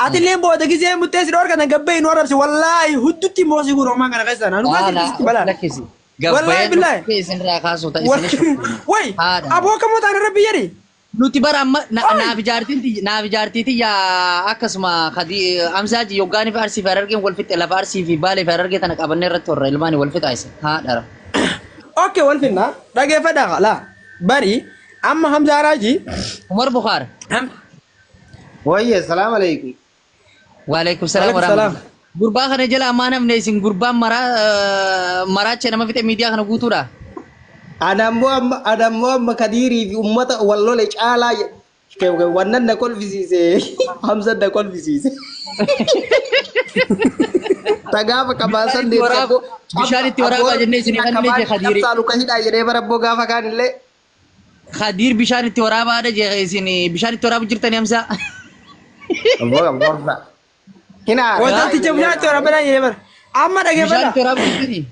Atilleen booda gizee muttee si dhoorkatan gabbee nu arrabsi wallaahi huddutti immoo si guuru ammaan kana keessa na dhugaa Haala sitti balaa. lakkisi. Wallaahi Gabbayee billaahi. dhukkee isinirraa kaasuu ta'a isin shukkuuna. Way Haadha. aboo kamuu ta'an rabbi jedhi. Nuti bara amma naaf jaartiin naaf jaartii tiyya akkasuma kadi amsaaji yoggaanii fi arsii fi harargeen wal fixxe lafa arsii fi baalee fi harargee tana qabannee irratti horra ilmaanii wal fixaa isin haadha. Okay wal finna dhageeffadhaa laa bari amma Hamzaa Raajii. Umar Bukaar. Wayye, salaam alaikum. Waalaikum salaam Waalaikum salaam. warahmatullahi. Gurbaa kana jala ammaa namni isin gurbaan maraa maraachee nama fixe miidiyaa kana guutuudha. Anammoo amma anammoo amma Kadiirii fi uummata wal lole caalaa wannan na kolfisiise Hamza na kolfisiise. Ta gaafa qabaasan Bishaan itti waraab- bishaan itti waraabaa jennee isin kan inni Kadiiri. Qabsaa luka hidhaa jedhee bara abboo gaafa kaan illee. Kadiir bishaan itti waraabaadha jee isin bishaan itti waraabu jirtanii Hamzaa. Abboo abboo. Hinaa. Wantooti bishaan itti waraabaa jedhee bara. Amma Bishaan dhageeffadhaa. itti waraabu jirtanii.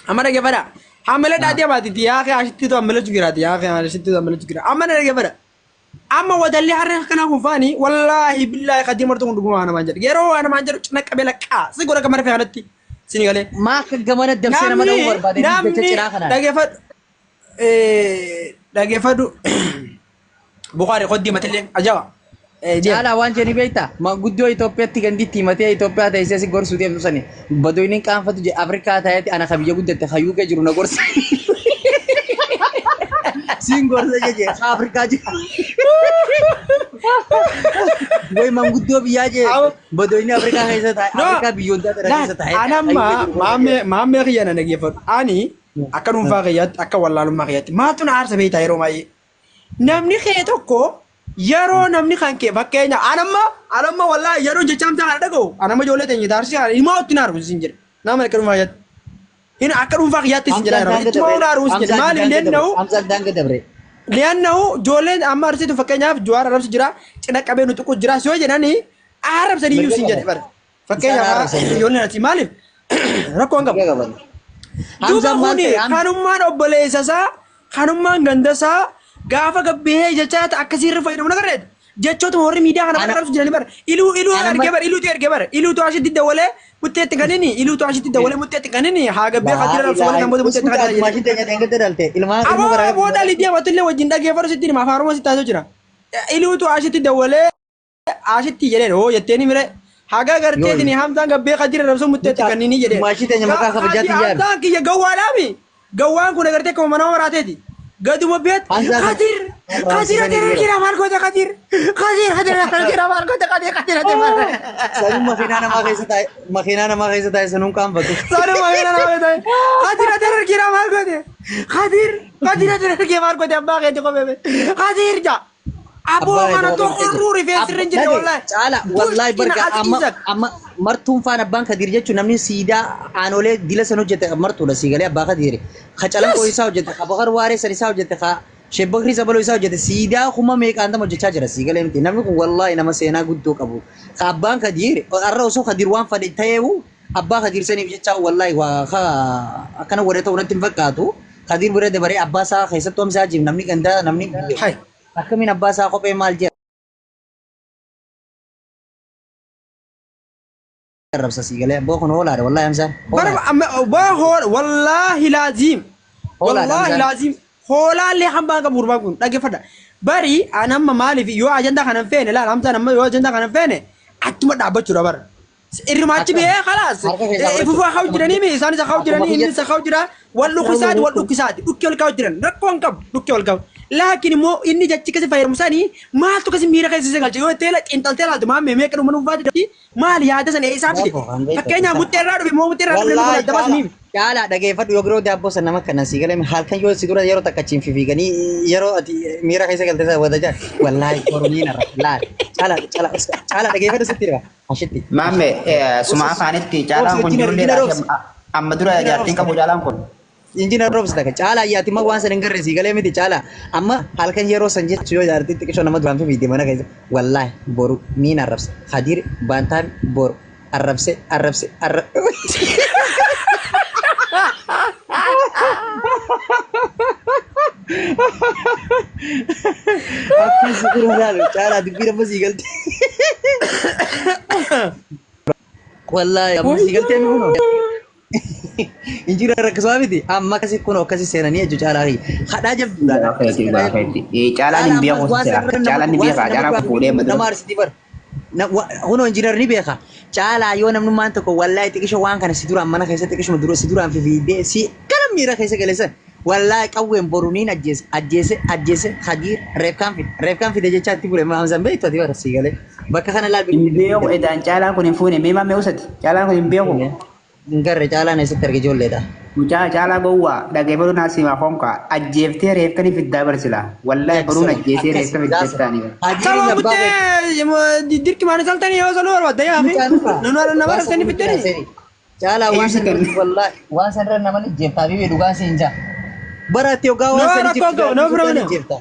Amma dhageeffadhaa. Hammalee dhaatii abaatitti yaa kee ashitti tu hammalee jiraati yaa kee ashitti tu hammalee jira. Amma dhageeffadhaa. Amma wadalli harree akkanaa kun faani wallaahi billaahi Kadiir martuu kun dhuguma waan namaan jedhu. Yeroo waan namaan jedhu cina qabee laqqaa si godha gamana fi kanatti sini galee. Maa akka gamana dabsee nama dha'uu barbaade jecha Namni ciraa kanaan. dhageeffadhu dhageeffadhu Bukaari qoddii matillee ajaa'iba. Caalaa waan jedhani beektaa maanguddoo Itoophiyaatti ganditti himatee Itoophiyaa teessee si gorsuu deemtu sani badoyniin qaanfatu je Afrikaa ta'etti ana ka biyya guddatte ka UK jiru na gorsa. Siin gorsa jeje ka Afrikaa jiru. Way maanguddoo biyyaa je badoyni Afrikaa keessa taa'e Afrikaa biyyoota tana keessa taa'e. Anamma maammee maammee kiyya na dhageeffadhu. Ani akka dhuunfaa kiyyaatti akka wallaalummaa kiyyaatti maaltu na aarsa beektaa yeroo baay'ee. Namni kee tokko yeroo namni kan kee fakkeenya anamma anamma wallaahi yeroo jecha amtaa kana dhaga'u anamma ijoollee teenya taarsii kana himaa itti naaru sin jedhe. Nama akka dhuunfaa kiyyaatti. Hin akka dhuunfaa kiyyaatti sin jedha yeroo itti maal naaru sin jedhe maaliif leennahu Hamzaan daanga dabre. li'annahu ijoolleen amma arsitu fakkeenyaaf Jawaar arrabsu jira cina qabee nu tuqu jira yoo jedhani arrabsanii iyyuu sin jedhe bara. Isaan Fakkeenyaaf arrabsan. ijoolleen arsii maaliif rakkoo hin qabu. Mirga qaban. Duuba Hamzaan maal kuni ta'e? Hamzaan kanummaan obboleessa isaa kanummaan ganda isaa gaafa gabbee jechaa akkasii irra fayyadamu nagarreet. Jechootuma warri miidiyaa kana Ana- arrabsu jiranii bara. Iluu iluu Ana- ergee bara iluutu ergee bara iluutu ashitti dawalee mutteetti kanini iluutu ashitti dawalee mutteetti kanini haa gabbee katira arrabsu malee namoota mutteetti kanini jedhe. Maashin teenya dheengadda dhalte. Ilmaan ilmoo Aboo garaa aboo dhalli deematullee wajjin dhageeffatu sitti hima afaan Oromoo sitti haasa'u jira. Iluutu ashitti dawalee ashitti jedheen hoo jetteeni mire haga garteetiin hamzaan gabbee katira arrabsu mutteetti kanini jedheen. Maashii teenya maqaa kabajaatti iyyaan. Hamzaan kiyya gawwaadhaami. Gawwaan kun agartee akkuma mana maraateeti. Gaduma beet Hamzaan- Kadir Kadir ati argira maal goota Kadir Kadir Kadir argira maal goota Kadir Kadir ati maal Sanuun makiinaa namaa keessa taa'e makiinaa namaa keessa taa'e sanuun qaanfatu. Sanuma makiinaa namaa keessa taa'e Kadir ati argira maal goote Kadir Kadir ati argira maal goote abbaa keeti kophee Kadir ja Aboo kana tokkorruu rifeensi irra hin jirre wallaahi. Caala wallaahi barga amma amma martuun faan abbaan Kadiir jechuun namni siidaa aanolee dila san hojjete martuudha siigalee abbaa Kadiiri. Ka calanqoo isaa hojjete, ka Bakar Waaree san isaa hojjete, ka Sheekh Bakrii Sabaloo isaa hojjete siidaa kuma meeqaan tama hojjechaa jira siigalee miti. Namni kun wallaahi nama seenaa guddoo qabu. Ka abbaan Kadiir har'a osoo Kadiir waan fadhe ta'eewu abbaa Kadiir saniif jecha wallaahi waa ka akkana warra ta'u natti hin fakkaatu. Kadiir bira dabaree abbaa isaa keessattuu Hamzaa Hajiif namni gandaa namni Hai. akkamiin abbaa isaa kophee maal jedha arrabsa sii galee abboo kun hoolaadha wallaahi Hamzaan Bara hoolaadha. amma waa hool wallaahi laaziim Hoolaadha wallaahi Hamzaan. laaziim hoolaallee hambaan qabu gurbaan kun dhaggeeffadha. Bari an amma maaliif yoo ajandaa kana hin feene laal Hamzaan amma yoo ajandaa kana hin feene achuma dhaabbachuudha bara. Irrimaachi Akka- bihee khalaas. harka keessaa fudhachuu. Ifufaa kaa'u jiranii mi isaanis kaa'u Akkuma jiranii kiyya- innis kaa'u jira wal dhukkisaati wal dhukkisaati dhukkee ol kaa'u jiran rakkoo hin qabu dhukkee ol kaa'u. Laakiin immoo inni jechi kasi fayyadamu sanii maaltu kasi miira keessa isa galche yoo teela xiinxaltee laaltu maal meeqa dhuma dhuunfaati maal yaada sana eessaa fide Bravo, kan beektu. fakkeenyaaf muttee irraa dhufe moo muttee irraa dhufe namni kun Wallaahi adda baasu caala ni himi. caala dhageeffadhu yoo giroo daabboo san nama kana sii galee halkan yoo si dura yeroo takka achiin fiiganii yeroo ati miira keessa galte sana wada jaa wallaahi boru niin arra laal caala caala caala dhageeffadhu sitti hima ashitti. Maamme suma afaanitti caalaan kun Injiinar ijoolleedha. Roobs. Amma dura jaartiin qabu caalaan kun. Injiinar Roobs takka caala ayyaati ma waan san hin garre sii galee miti caala amma halkan yeroo san jechu yoo jaartiin xiqqishoo nama duraan fiigde mana keessa wallaahi boru niin arrabsa Khadiir baantaan boru arrabse arrabse arrabse. Akkas dura ilaalu caalaa dubbii nama sii galte. Wallaahi amma si galtee mi kunoo. Injiinar rakkisaa miti amma akkasi kunoo akkasi seenanii jechuu caalaa kiyya. Kadhaa jabduudha. Dhugaa keeti. Caalaan hin beeku sira. Caalaan ni beeka. Caalaan kun fuudhee Nama madura. arsiti bara. Kunoo injiinar ni beeka. Caalaa yoo namnummaan tokko wallaahi xiqisho waan kana si duraan mana keessa xiqishuma dura si duraan fifiidee si kana miira keessa galeessan. Wallaahi qawween boruniin ajjeese ajjeese ajjeese Khadiir reefkaan fide reefkaan fide jechaa itti bule Hamzaan beektu ati bara sii galee bakka kana laal Hin beeku edaan caalaan kun hin fuune. Mee maamee usati. Caalaan kun hin beeku. Hin garre caalaan eessatti arge ijoolleedha. Mucaa caalaa gowwaa dhageeffatu naa simaa honka ajjeeftee reefkanii fiddaa barsila. Wallaahi boruun ajjeesee reefka fiddettaanii. Sababa buttee dirqi maana saltanii yoo saluu barbaadda yaa fi nama rassanii fiddanii. Caalaa waan Eebsi san kan. wallaahi waan san irra nama ni jeeftaa fi dhugaa siin jaa. Bara ati hoggaa No waan san rakkoo qabu no problem. jeeftaa.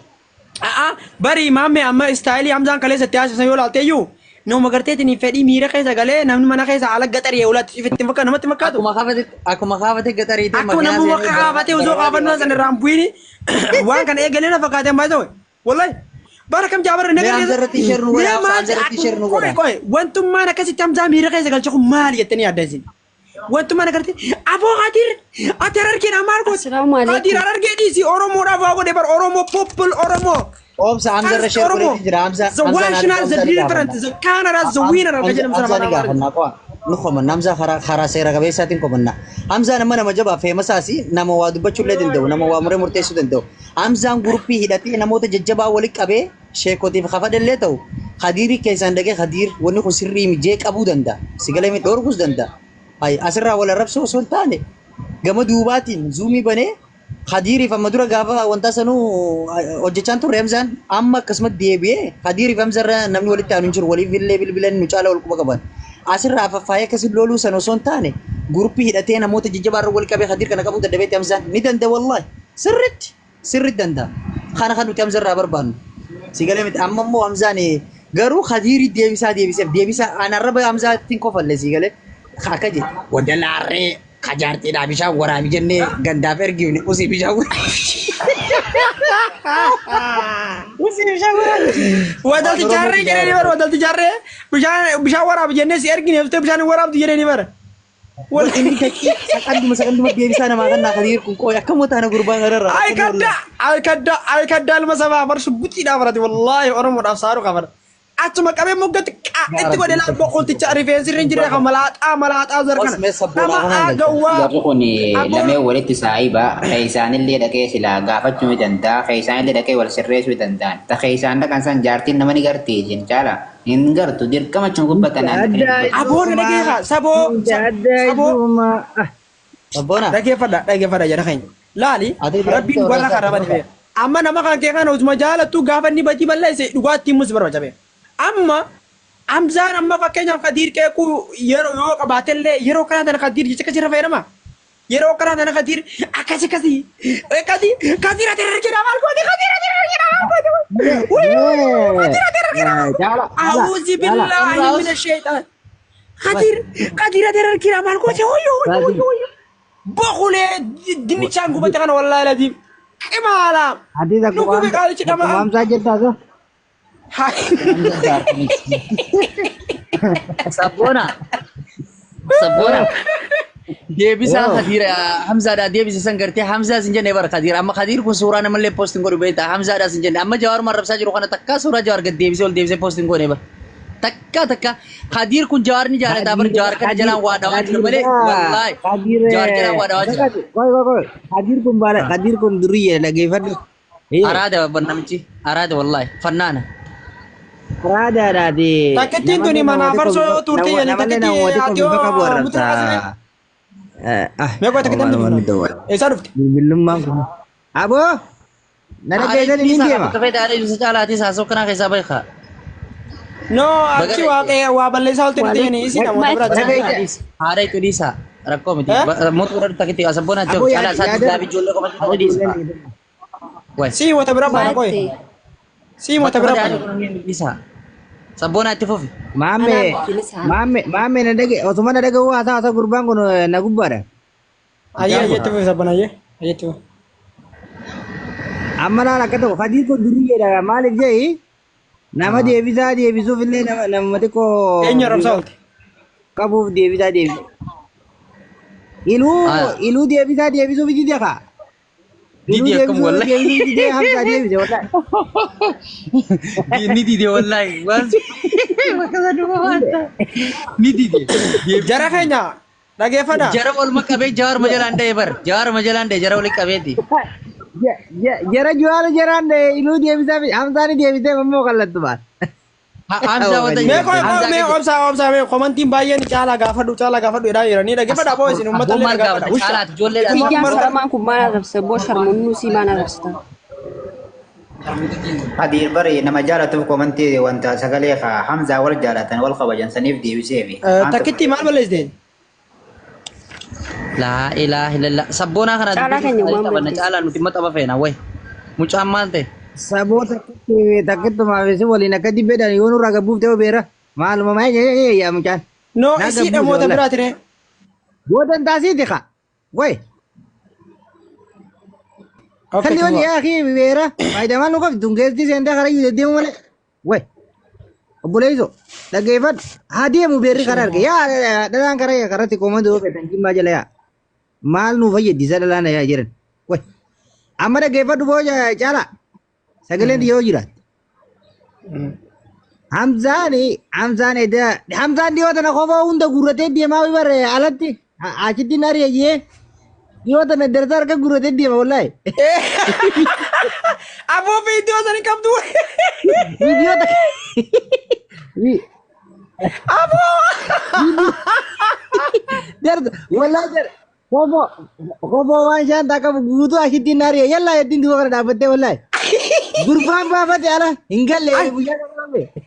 A'a bari maammee amma istaayilii Hamzaan kaleessa itti haasofsan yoo laalte iyyuu nama garteetiin fedhii miira keessa galee namni mana keessa ala gaxaree olaatti ifitti fakkaatu namatti fakkaatu. Akkuma kaafate akkuma kaafate gaxariitee Akkuma namuma kaafatee osoo kaafannoo sana irraan bu'iin waan kana eegalee na fakkaatee ammaa ta'e wallahi bara kam jaabarra Mee Hamza irratti share nu godha, Hamza irratti share nu godha. Qoy wantummaan akkasitti Hamzaa miira keessa galche kun maali jettanii yaadda isin? Wantummaan akkasitti aboo Kadir ati harargeedha maal gooti? Assalaamu alaikum. Kadir harargee dhiisi Oromoodhaaf waa godhe bar Oromoo people Oromoo. Oomsa Hamza irra First share Oromo, godheetii jira Hamza. the national, the different, the Canada, the winner akka jedhamu sana Hamza ni afaan gaafannaa qo'a. Nu komanna Hamza karaa karaa seera qabeessaatiin komanna. Hamzaan amma nama jabaa feemasaasi nama waa dubbachuu illee danda'u nama waa muree murteessuu danda'u. Hamzaan guruppii hidhatee namoota jajjabaa walitti qabee sheekotiif kafadhellee ta'u Khadiirii keessaan dhaqee Khadiir wanni kun sirrii mijee qabuu danda'a. Sigalee mi dhorkuus danda'a. Hayi asirraa wal arrabsoo osoo hin taane gama duubaatiin zuumii banee Khadiiriif amma dura gaafa wanta sanuu hojjechaan turre Hamzaan amma akkasuma deebi'ee Khadiiriif Hamza irra namni walitti aanu hin jiru waliif illee bilbilan nu caala wal quba qaban. Asirraa faffaayee akkasii loluu sana osoo hin taane guruppii hidhatee namoota jajjabaa irra wal qabee Khadiir kana qabuu dadhabeetti Hamzaan ni danda'a wallaahi sirritti sirritti danda'a. Kana kan nuti Hamza irraa barbaannu. Si galee miti amma immoo Hamzaan garuu Khadiirii deebisaa deebiseef deebisaa ana arraba Hamzaattiin kofalle si galee akka jedhe wadalaarree kajaartiidhaa bishaan waraabi jennee gandaaf ergifne usii bishaan waraabi. Usii bishaan waraabi. Wadalti jaarree jedhanii bara wadalti jaarree bishaan bishaan waraabu jennee si ergine uftee bishaan hin waraabdu jedhanii bara. Wal inni daqii saqanduma saqanduma deebisaa namaa kan naa Khadiir kun qooyi akkam wataana gurbaan kanarraa. Ay kadda ay kadda ay kadda ilma sabaa bar shugguxiidhaa barate wallaahi Oromoodhaaf saaruu qabara. Achuma qabee moggatti itti godhe laal boqolticha rifeensi irra hin jirre kan malaaxaa malaaxaa zarkana. Osmee sabboonaa Nama kanaan galcha. gawwaa. Jarri kun lameen walitti saahiba. Keessaanillee dhaqee silaa gaafachuu ni danda'a. Keessaanillee dhaqee wal sirreessuu ni danda'an. Ta keessaan dhaqan san jaartiin nama ni garti jin caala. Hin gartu dirqama achuma gubbatan. Aboon dhageefa saboo saboo Sabboona. dhageeffadha dhageeffadha jedha keenya. Laali Ati rabbiin warra karabani beeka. Amma nama kan kee kana utuma jaalattu gaafa inni badii balleesse dhugaatti himus barbaada beeka. Amma Hamzaan amma fakkeenyaaf Kadiir qeequu yeroo yoo qabaatellee yeroo kana tana Kadiir jecha akkasii irra fayyadama. Yeroo kana tana Kadiir akkasi akkasi akkasi Kadiir ati irra maal goote Kadiir ati irra maal goote. Kadiir ati irra maal goote. A'uuzi billaahi mina sheexaan. Kadiir Kadiir ati irra maal goote hoyyoo hoyyoo hoyyoo. Bokulee dinnichaan gubate kana wallaahi ladiim. Qimaala. Hadiisa Nu gube qaalichi akkuma dhamaa. Hamzaa jettaa sa? Sabboona. Sabboona. Deebisaa Khadiir Hamzaadhaa deebise san gartee Hamzaa sin jenne bara Khadiir amma Khadiir kun suuraa namallee poostiin godhu beektaa Hamzaadhaa sin jenne amma Jawaar marrabsaa jiru kana takka suuraa Jawaar gad deebisee ol deebisee poostiin goone bara. Takka takka Khadiir kun Jawaar ni jaalataa bara Jawaar kana jalaan waa dhawaa jira malee wallaahi Jawaar jalaan waa dhawaa jira. Qoy qoy qoy. Khadiir kun baala Khadiir kun duriyye dhageeffadhu. Araada namichi araada wallaahi fannaana. Araadaadhaati. Takkittiin tuni mana farsoo yoo turte jedhanii Namallee takkittii namoota ati bifa qabu yoo mutura arrabsa. Mee qoy takkittiin tuni. Eessaa dhufte? Bilbilummaan kun. Aboo! Na dhageessanii ni deema. Bakka fedha haadha ibsa caalaatis haasoo kanaa keessaa beekaa. No achi waaqee waa balleessaa olte dhufte jedhanii isii namoota biraati. Haadha itti dhiisaa rakkoo miti. Eh? Mootu godhadhu takkitti asabboon ati Aboo caalaa isaatti yaada. gaabii ijoollee qofa itti dhiisa. Wayi. Sii wata bira baana qoy. Sii wata bira baana. Dhiisaa. Sabboon itti fufi. Maamme maamme maamme na dhage osuma na dhage waa haasaa gurbaan kun na gubbaadha. Ayyee ayyeetti fufi sabbana ayyee ayyeetti fufi. Amma laala akka tokko Khadiir kun duriyyeedha maaliif jedhi nama deebisaa deebisuuf illee nama nama xiqqoo. Eenyu arrabsaa oolte? Qabuuf deebisaa deebise. Iluu Aya. iluu deebisaa deebisuuf dide kaa. Iluu Didi akkam deebisuu wallahi. deebisuu didee Hamzaa deebise wallahi. Ni dide wallahi. Waan bakka sana dhufa waan ta'a. Ni dide. Jara keenya dhageeffadha. Jara waluma qabee jawaar majalaan dha'e bar. Jawaar majalaan dha'e jara walitti qabeeti. Jara juwaala jaraan iluu deebisaa fi Hamzaan deebisee immoo kallattumaan. Hamzaa wanta Mee qoy Hamzaa mee obsaa obsaa mee komantiin baay'een caalaa gaafadhu caalaa gaafadhu jedhaa jiranii dhaggeeffadha boo isin uummata Abboo illee maal dhaggeeffadha. gaafata? Wusha. Caalaati ijoolleedhaan. Ittuma Biyyaan marta. saramaan kun maal arrabsa? Boo sharmunnuu sii maal arrabsita? Kadiir bari nama jaalatuuf komantii wanta sagalee kaa Hamzaa wal jaalatan wal kabajan saniif deebiseefi. Takkitti maal balleessite? Laa ilaaha illallah. Sabboonaa kana Caalaa dubbisuuf keenya saarii waan taphanna balleessite. caalaa nuti immoo tapha feena wayi. Mucaan maal ta'e? Saboota takkittumaaf isin waliin akka dibbeedhaan yoo nurraa gabbuuf ta'e beera. Maaluma maa yaa mucaan. No Naa isii gabbuuse namoota wallahi. biraati ree. Boodan taasiiti kaa. Way. Okay, Kalli wali tufa. yaa akhi beera. Faayidaa maal nu qabdi? Tun geessi seentee karaa iyyuu deddeemu malee. Way. Obboleessoo dhaggeeffadhu. Haa deemu beerri karaa arge. Yaa dhalaan karaa karatti koomandoo yoo feetan jimmaa jala yaa. Maal nu fayyadisa dhalaan yaa jiran. Way. Amma dhaggeeffadhu boo caalaa. Sagaleen yoo jiraate. Hamzaan Hamzaan edda Hamzaan dhiyoo tana kophaa hunda guurratee deemaa bare alatti achitti na ari'ee dhiyoo tana darsa harka guurratee deema wallaahi. Aboo viidiyoo sani qabdu. Viidiyoo takka. Aboo. Darsa wallaahi dar kophaa kophaa waan shaantaa qabu guutuu achitti na ari'ee yallaa jettiin duuba kana dhaabbattee wallaahi. Gurbaan baafate ala hin galle guyyaa kana baafate.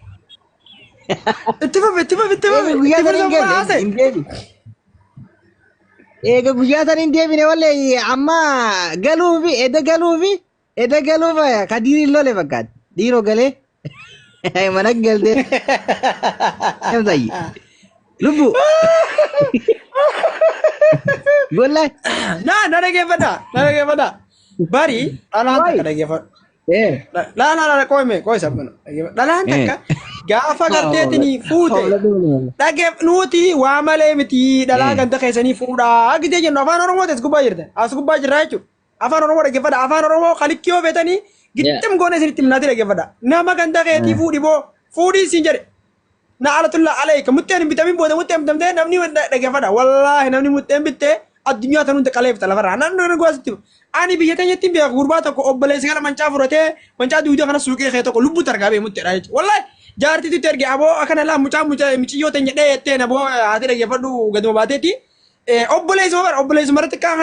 Itti fufi itti fufi itti fufi. Guyyaa Itti sana hin fufi galle haasa'e. hin deebi. Eega guyyaa sana hin deebine wallee amma galuufi edda galuufi edda galuuf kadiiriin lole fakkaata. Dhiiroo galee mana galtee. Hamzayyi. Lubbu. Wallahi. Na na dhaggeeffadha na dhaggeeffadha. Bari dhalaan takka dhaggeeffadhu. Laa laa laa qoy mee qoy sabbana. Dhalaan takka gaafa garteetinii fuute dhageef nuti waa malee miti dhalaa ganda keessanii fuudhaa gidee jennu afaan Oromoo as gubbaa jirta as gubbaa jirra jechuudha. Afaan Oromoo dhaggeeffadha afaan Oromoo kalikkii yoo feetanii gixxim goone isinitti himnaati dhaggeeffadha. Nama ganda keetii fuudhi boo fuudhii siin jedhe. Na alatulla alayka muxxeen hin bitamin booda muxxeen bitamtee namni dhaggeeffadha. Wallaahi namni muxxeen bittee addunyaa tan hunda qaleeffata lafarraa. Namni goasitti ani biyya teenyatti hin beeku gurbaa tokko obboleessi kana mancaa fudhatee mancaa duudee kana suuqii kee tokko lubbuutti argaa bee muxxeedha jechuudha. Wallaahi jaartiitu erge aboo akkana laa mucaa mucaa miiciyyoo teenya dhee jetteen aboo haati dhaggeeffadhu gaduma baateeti. Obboleessuma bara obboleessuma irratti xiqqaa